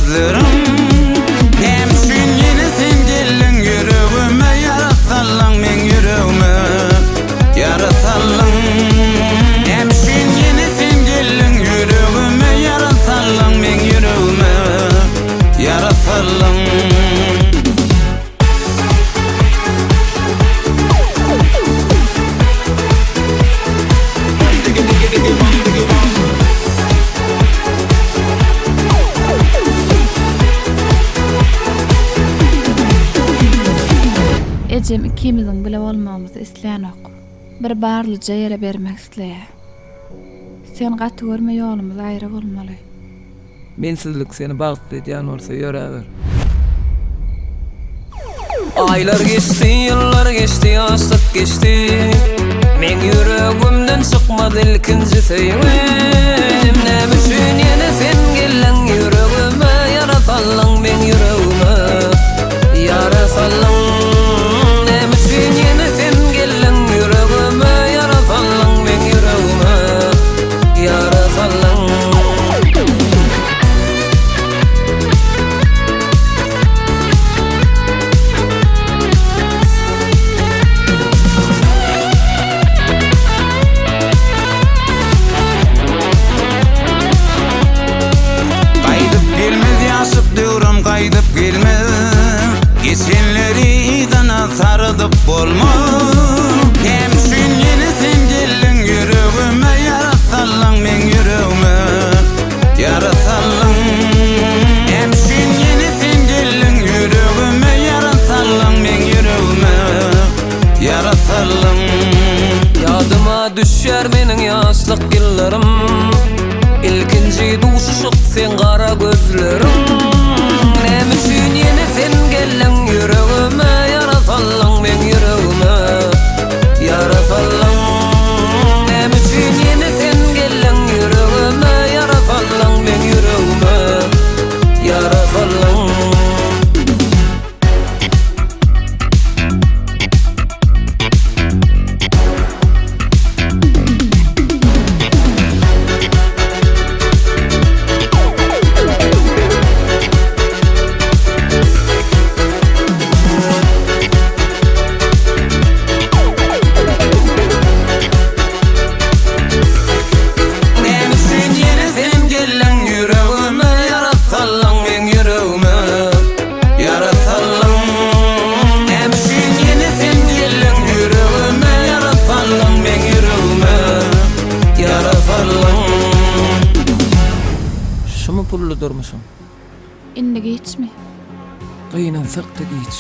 gözleriň Näme üçin ýene sen geldiň ýüregime Ýara saldyň meň ýüregime Ýara saldyň Näme üçin ýene sen geldiň ýüregime Ýara saldyň meň ýüregime Ýara saldyň. Ejem ikimiziň bile bolmagymyzy islänok. Bir barlyja ýere bermek isleýär. Sen gaty görme ýolumyz aýry bolmaly. Mensizlik seni bagtly edýän bolsa ýöräber. Aýlar geçdi, ýyllar geçdi, ýaşlyk geçdi. Meň ýüregimden çykmaz ilkinji söýgim. Näme üçin ýene sen geldiň ýüregime, ýara saldyň meň ýüregime, ýara saldyň. Näme üçin ýene sen geldiň ýüregime, ýara saldyň meň ýüregime, ýara saldyň. Gaýdyp gelmez ýaşlyk döwrüm gaýdyp gelmez Geçenleri yzyna sardyp bolmaz Näme üçin ýene sen geldiň ýüregime Ýara saldyň meň ýüregime Ýara saldyň Näme üçin ýene sen geldiň ýüregime Ýara saldyň meň ýüregime Ýara saldyň Ýadyma düşýär meniň ýaşlyk ýyllarym Ilkinji duşuşyk seň gara gözleriň Näme üçin ýene sen geldiň ýüregime Ýara saldyň meň ýüregime Ýara saldyň Näme üçin ýene sen geldiň ýüregime Ýara saldyň meň ýüregime Ýara saldyň. Näme üçin ýene sen geldiň ýüregime Ýara saldyň meň ýüregime Ýara saldyň Näme üçin ýene sen geldiň ýüregime Ýara saldyň meň ýüregime Ýara saldyň. Şumy pully durmuşyň? Indi giçmi? Gynansak-da giç.